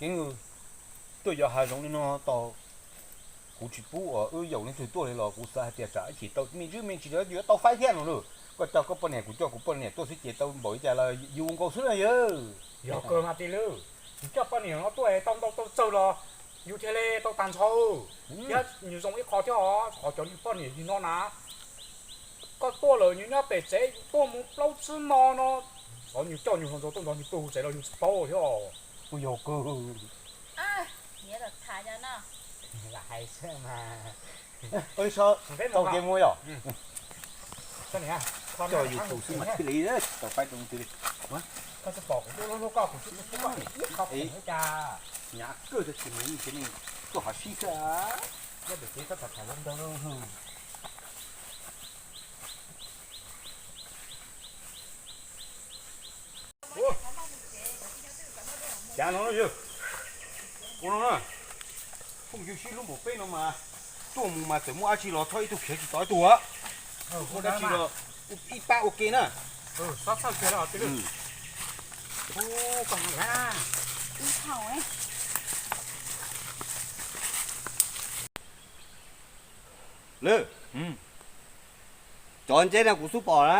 Tuaj yos hav zoov li no tau, kuv tsis pub uas wb yaum leej twg tuaj li los kuv xav hais tias tsam ib chim tau me ntsis me ntsis yuav tau faib thiab no lauj. Koj coj koj poj niam, kuv coj kuv poj niam tuaj xwb ces tau npaum li cas los yus ua nkaus xwb na yawg. Yog kawg mas tij lwm, yus coj poj niam no tuaj tau ntau tau tsawg los yus thiaj li tau tag nrho. Thiab nws zoo ib qho thiab os, qhov cov niag poj niam li no na, koj tuaj lawm nws nyob pem tsev, yus tuaj mus plaub tsib hmo no, xyov nws coj nws hluas nraug tuaj nrog nws pw hauv tsev los yus tsis paub thiab. Kuj yog kawg. Lam hais xwb mas. Tau kev mus yom. Coj yus tus xwb mas thiaj li tsis tau faib rau twg li. Nyav kawg tsis mas yeej tsis nej tuaj hov sib xwb. Cas no yog, ua no na, phooj ywg sib hlub npaum peb no mas tuaj mus mas txawm muaj dab tsi los txhob ib tug khiav tsis tau ib tug. Muaj dab tsi los ib pab ua ke na. Lwm, cov nceb no kuv xub pom na.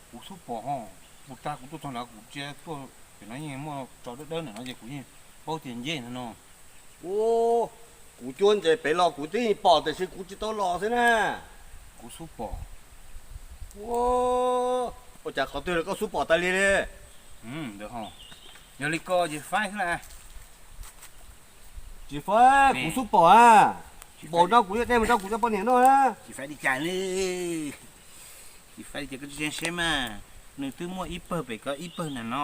Kuv xub pom ho, kuv tag kuv tuaj txog nrad kuv cia tuaj, pem no yeej muaj tso dawb dawb ntawm no ces kuv yeej paub tias nceb ntawm no. Ua, kuv cuab ntses pem los kuv twb yeej pom tiam sis kuv tsis tau los xwb na. Kuv xub pom. Ua, ua cas qhov twg los koj xub pom tas li li? Ntawd ho, yog li ko ces faib xwb na. Tsis faib, kuv xub pom a. Npaum no kuv yuav de mus rau kuv cov poj niam noj na. Tsis faib li cas li. Tsis faib li cas koj tsis saib mas. Nws twb muaj ib pawg pem ko ib pawg ntawm no.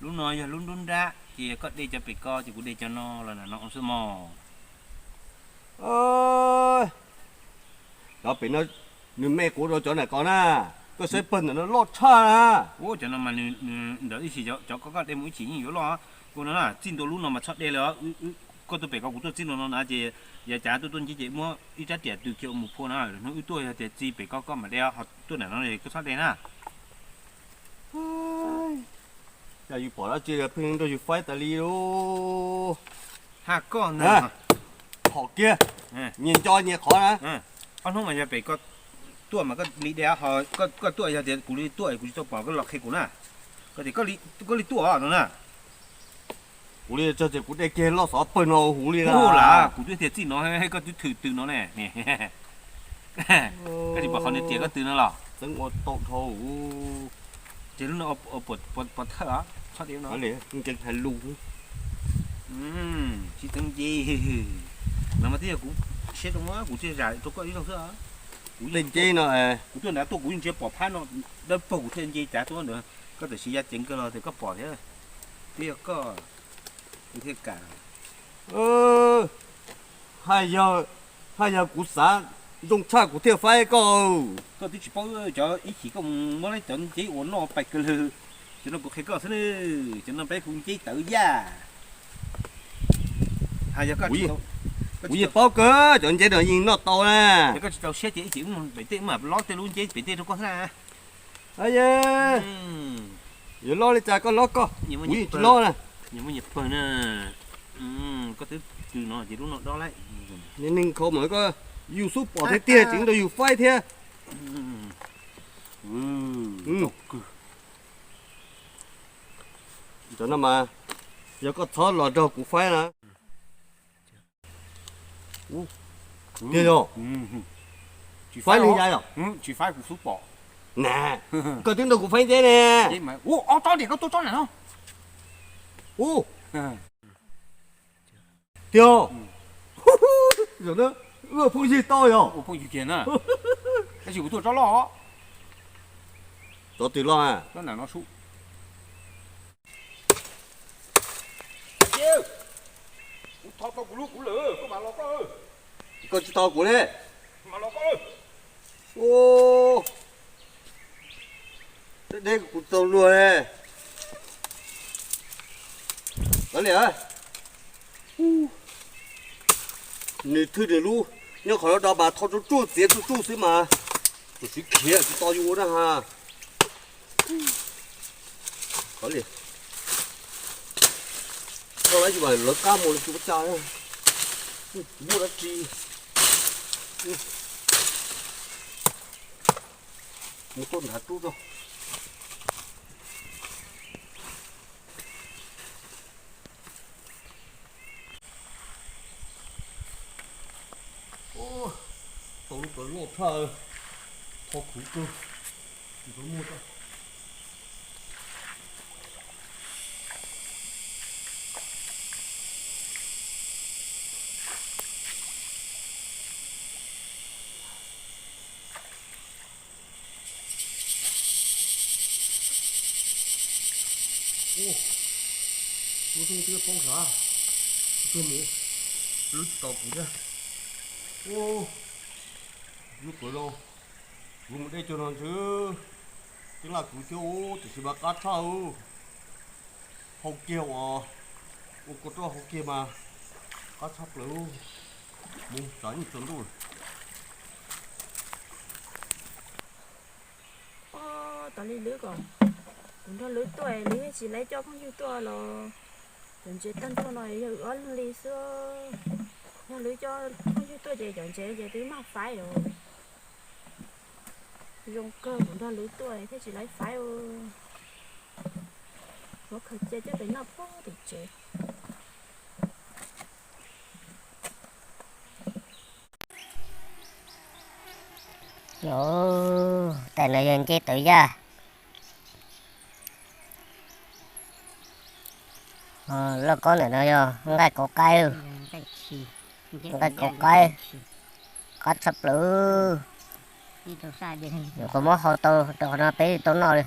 Lub no yog lub nruab nrab ces koj de cov pem ko ces kuv de cov no los ntawm no xwb mog. Cov pem no nws me kuv rau cov ntawm ko na. Koj saib pawg ntawm no loj tshaj na. Ua cov no mas nws ntawd ib chim cov koj koj de mus ib chim yeej yuav loj. Ua no na, txij ntua lub no mas txhob de li. Koj tuaj pem ko kuv tuaj txij ntua no na ces yav cav tuaj tuaj nceb ces muab ib rab riam tws kiag ua mus phua na. Hnub wb tuaj yog tias txij pem ko koj mam de, ho tuaj ntawm no koj txhob de na. Yog yus pom dab tsi pheej nrog yus faib tas li lauj. Ha koj na. Hom kiag, nyias nco nyias qhov na. Ob hnub mas yog pem ko tuaj mas koj li de, ho koj tuaj yog tias kuv li tuaj kuv tsis tau pom koj los qhia kuv na. Koj tias koj li tuaj no na. Kuv li tso ces kuv de kiag loj xov pawg no huv li na. Kuv twb tias txij no koj twb thwm tws no ne. Koj tsis pom qhov nws tias koj tws no los? Txeeb ua tau dhau. Ces lub no pov thawj os, txhob de no. Nkees hais lus. Tsis txeeb nce. No mas twb yog kuv siab rau muab kuv thiaj zam rau koj ib zaug xwb. Kuv tej nce no, kuv tuaj nrad tuaj kuv yeej tsis pom phab no dawb paug kuv thiaj nce cav tuaj ntawd. Koj tam sim ya ceev kawg los tias koj pom thiab. Twb yog koj, kuv thiaj kam. Haj yog, haj yog kuv xav zoo tshaj kuv thiaj faib koj. Koj twb tsis paub cov ib chim koj mus muab cov nceb ua noj pais kawg lawm. Cov no kuv qhia koj xwb ne, cov no peb hu nceb tawv yaj. Kuv yeej paub kawg cov nceb no yeej noj tau na. Yog koj tsis txaus siab ces ib chim wb mus pem tej wb mam lob tej lub nceb pem tej rau koj xwb na. Yuav lob li cas koj lob koj, kuv yeej tsis lob na. Nyias muaj nyias pawg na. Koj twb tws no ces lub no dob lawm. Niag neeg khaus mas koj yus xub pom thiab tiag tseem nrog yus faib thiab. Cov no mas yog koj txhob los nrog kuv faib na. Tiag yog? Faib li ya yom? Tsis faib, kuv xub pom. Na, koj twb nrog kuv faib nceb ne. Ua ob tsob diam koj tua tsob ntawm no. Tiag. Ua phooj ywg tau yog? Ua phooj ywg kiag na. Tab sis kuv tua tsob loj. Tsob twg loj? Tsob ntawm no sub. Kuv thov tau kuv lub kuv lawm koj mam los koj. Koj tsis thov kuv li. Mam los koj. Deb deb kuv tau luag li. Nws thwj nws lub, nyob qhov no do mas thov tsuj tsuj txiav tsuj tsuj xwb mas. Tus siv khiav tsis tau yus ua na ha. Qhov li. Koj lawv tsis mas lawv qab mus lawv tsis ua cas, muaj dab tsi. Mus tuaj nrhav rub rau. Tau lub plawv loj tshaj, qhov khuv kawg, tsis tau muaj tso. Ub, lub xyoob twb poob sav, kuv tuaj mus, lub tsis tos kuv thiab. Ub, lub plawv no, kuv mus dej cuag no ntshe twb laj kuv xyoob ub, tiam sis mas qab tshaj ub. Hau kiag uas ua kua roj hau kiag mas qab tshaj plaws. Mus tsav nyiaj tsav ntuj. Ub, tos li lwb kom kuv nrog lwb tuaj, lwb yeej tsis laib coj phooj ywg tuaj los cov ntsev tag nrho no yog wb ob leeg li xwb. Yog lwb coj phooj ywg tuaj ces cov ntsev ces twb mag faib os. Zoo kawg kuv nrog lwb tuaj thiaj tsis laib faib. Muab khaws cia coj pem noj puag tim tsev. Tais no yog ncej tawv yaj. Loj kob ntawm no yog nqaij kauv qaib, nqaij kauv qaib, qab tshaj plaws. Nyuam qhuav muab hau tau rau qhov no peb tau noj li.